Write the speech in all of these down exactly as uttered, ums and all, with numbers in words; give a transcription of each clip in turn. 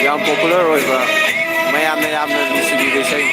ꯌꯥꯝ popular ꯑꯣꯏꯕ, ꯃꯌꯥꯝꯅ ꯌꯥꯝꯅ ꯅꯨꯡꯁꯤꯕꯤꯕ ꯏꯁꯩ꯫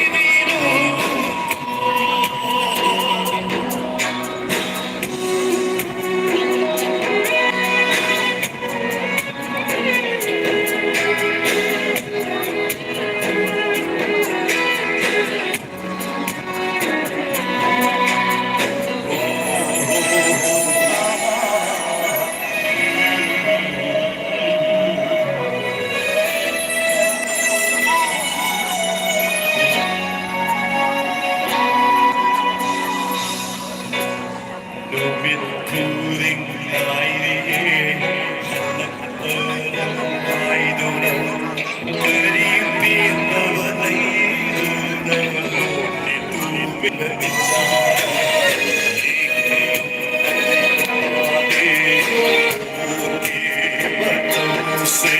ꯅꯨꯃꯤꯠ ꯈꯨꯗꯤꯡ ꯉꯥꯏꯔꯤꯌꯦ, ꯍꯜꯂꯛꯄ ꯅꯪ ꯉꯥꯏꯗꯨꯅ꯫ ꯀꯔꯤ ꯄꯦꯟꯗꯕ ꯂꯩꯗꯨꯅ ꯂꯣꯠꯂꯤ ꯇꯨꯃꯤꯟꯅ ꯏꯆꯥ? ꯃꯇꯝꯁꯦ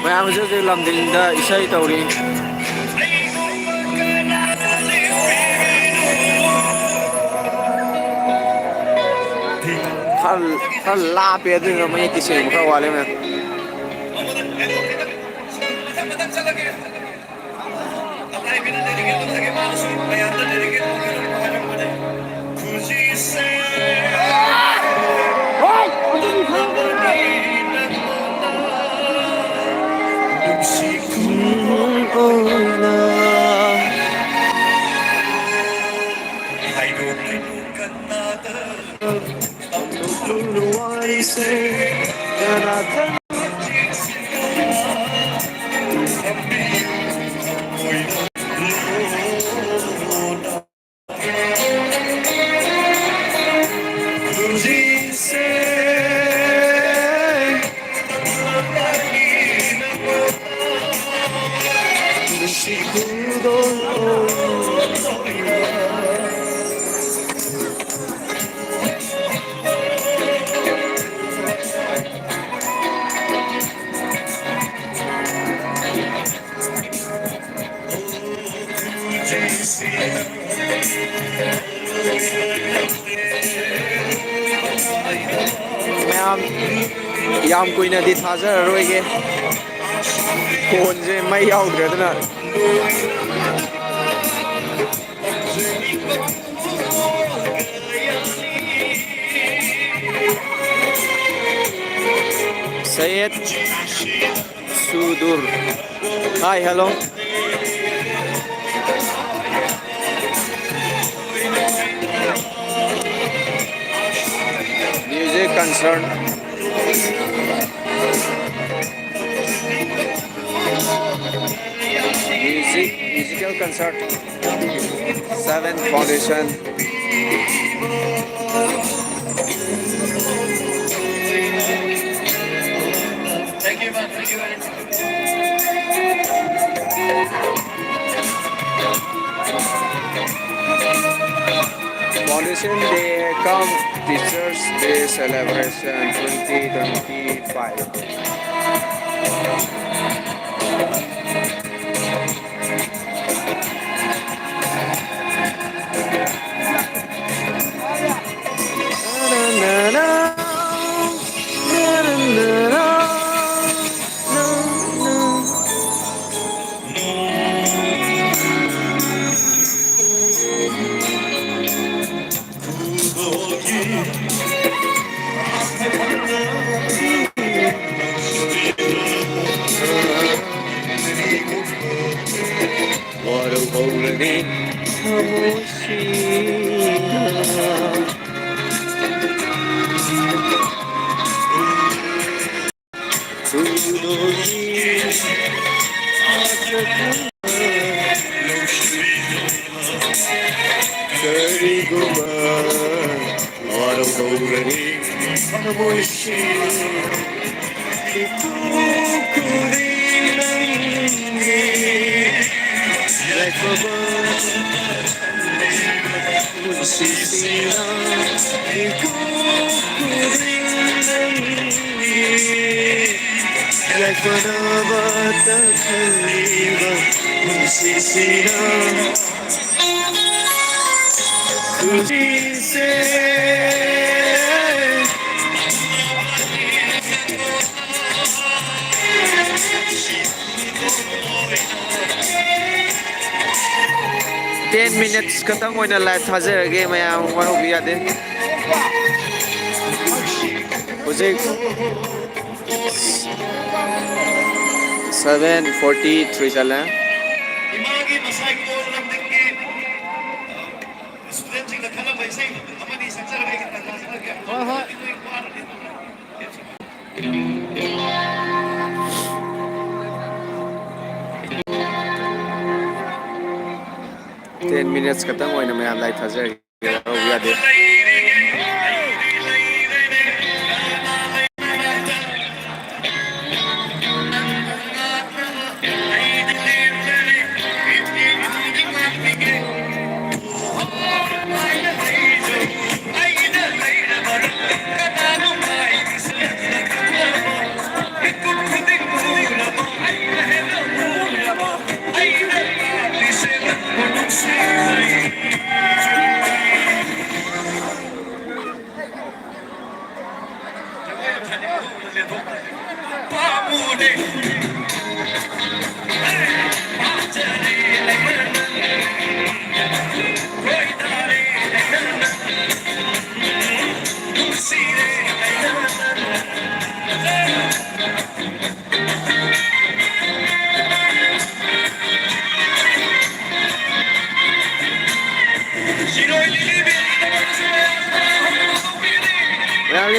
ꯃꯌꯥꯝ ꯍꯧꯖꯤꯛ ꯍꯧꯖꯤꯛ ꯂꯝꯗꯤꯡꯗ ꯏꯁꯩ ꯇꯧꯔꯤ꯫ ꯈꯔ ꯂꯥꯞꯄꯦ, ꯑꯗꯨꯗꯨꯅ ꯃꯌꯦꯛꯇꯤ ꯁꯦꯡꯕ ꯈꯔ ꯋꯥꯠꯂꯦ, ꯃꯌꯥꯝ꯫ ꯃꯌꯥꯝ, ꯌꯥꯝ ꯀꯨꯏꯅꯗꯤ ꯊꯥꯖꯔꯔꯣꯏꯒꯦ, ꯐꯣꯟꯁꯦ ꯃꯩ ꯌꯥꯎꯗ꯭ꯔꯦ, ꯑꯗꯨꯅ꯫ ꯁꯌꯦꯗ ꯁꯨꯗꯨꯔ꯫ Hi, hello. Music concert. Music, musical concert. Seven Foundation. Thank you, man. Thank you very much. Foundation Day cum Teachers Day Celebration twenty twenty-five. ꯊꯃꯣꯏꯁꯤꯗ ꯍꯨꯟꯗꯣꯛꯂꯤ ꯃꯥꯁꯛ ꯑꯃ ꯅꯨꯡꯁꯤꯕ ꯀꯔꯤꯒꯨꯝꯕ ꯋꯥꯔꯧꯔꯅꯤ ꯊꯃꯣꯏꯁꯤ ꯏꯄꯨ ꯈꯨꯗꯤꯡ ꯅꯪꯒꯤ ꯌꯥꯏꯐꯕ ꯄꯨꯟꯁꯤꯁꯤꯅ ꯏꯄꯨ ꯈꯨꯗꯤꯡ ꯅꯪꯒꯤ ꯌꯥꯏꯐꯅꯕꯇ ꯈꯜꯂꯤꯕ ꯄꯨꯟꯁꯤꯁꯤꯅ ꯈꯨꯖꯤꯁꯦ꯫ Ten minutes ꯈꯛꯇꯪ ꯑꯣꯏꯅ live ꯊꯥꯖꯔꯒꯦ, ꯃꯌꯥꯝ ꯋꯥꯔꯧꯕꯤ ꯌꯥꯗꯦ꯫ ꯍꯧꯖꯤꯛ seven forty three ꯆꯠꯂꯦ꯫ ꯏꯃꯥꯒꯤ ꯃꯁꯥꯏ ꯀꯣꯜ ꯂꯝꯗꯤꯡꯒꯤ ꯁ꯭ꯇꯨꯗꯦꯟꯠꯁꯤꯡꯅ ꯈꯜꯂꯝꯕ ꯏꯁꯩ ꯑꯃꯅꯤ ꯁꯛꯆꯔꯒ ꯑꯩꯒꯤ ꯇꯥꯟꯖꯥ ꯁꯤꯗ ꯍꯣꯏ, ꯍꯣꯏ꯫ Ten minutes ꯈꯛꯇꯪ ꯑꯣꯏꯅ ꯃꯌꯥꯝ live ꯊꯥꯖꯔꯒꯦ꯫ ꯌꯥꯗꯦ꯫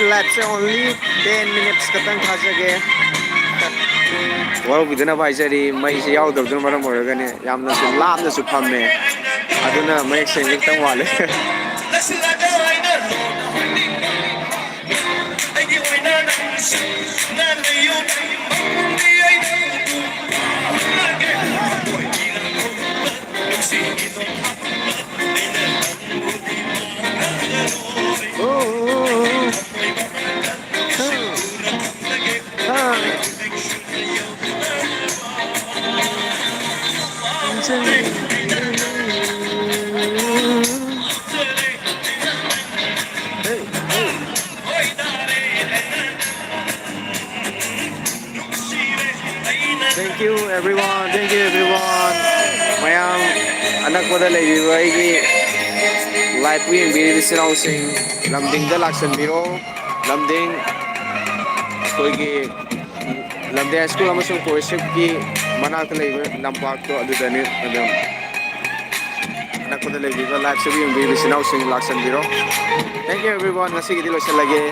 Live ꯁꯦ only ten minutes ꯈꯛꯇꯪ ꯊꯥꯖꯒꯦ꯫ ꯋꯥꯔꯧꯕꯤꯗꯅꯕ ꯍꯥꯏꯖꯔꯤ, ꯃꯩꯁꯦ ꯌꯥꯎꯗꯕꯗꯨꯅ ꯃꯔꯝ ꯑꯣꯏꯔꯒꯅꯦ ꯌꯥꯝꯅꯁꯨ ꯂꯥꯞꯅꯁꯨ ꯐꯝꯃꯦ, ꯑꯗꯨꯅ ꯃꯌꯦꯛ ꯁꯦꯡꯕ ꯈꯤꯇꯪ ꯋꯥꯠꯂꯦ꯫ Thank you everyone, thank you everyone. ꯃꯌꯥꯝ ꯑꯅꯛꯄꯗ ꯂꯩꯕꯤꯕ ꯑꯩꯒꯤ live ꯄꯨ ꯌꯦꯡꯕꯤꯔꯤꯕ ꯏꯆꯤꯟ ꯏꯅꯥꯎꯁꯤꯡ, ꯂꯝꯗꯤꯡꯗ ꯂꯥꯛꯆꯟꯕꯤꯔꯣ꯫ ꯂꯝꯗꯤꯡ ꯑꯩꯈꯣꯏꯒꯤ ꯂꯝꯗꯤꯡ ꯍꯥꯏ ꯁ꯭ꯀꯨꯜ ꯑꯃꯁꯨꯡ ꯀꯣꯔꯁꯤꯞꯀꯤ ꯃꯅꯥꯛꯇ ꯂꯩꯕ ꯂꯝꯄꯥꯛꯇꯣ ꯑꯗꯨꯗꯅꯤ꯫ ꯑꯗꯨꯝ ꯑꯅꯛꯄꯗ ꯂꯩꯕꯤꯕ live ꯁꯤꯕꯨ ꯌꯦꯡꯕꯤꯔꯤꯕ ꯏꯆꯤꯟ ꯏꯅꯥꯎꯁꯤꯡ ꯂꯥꯛꯆꯟꯕꯤꯔꯣ꯫ Thank you everyone, ꯉꯁꯤꯒꯤꯗꯤ ꯂꯣꯏꯁꯤꯜꯂꯒꯦ꯫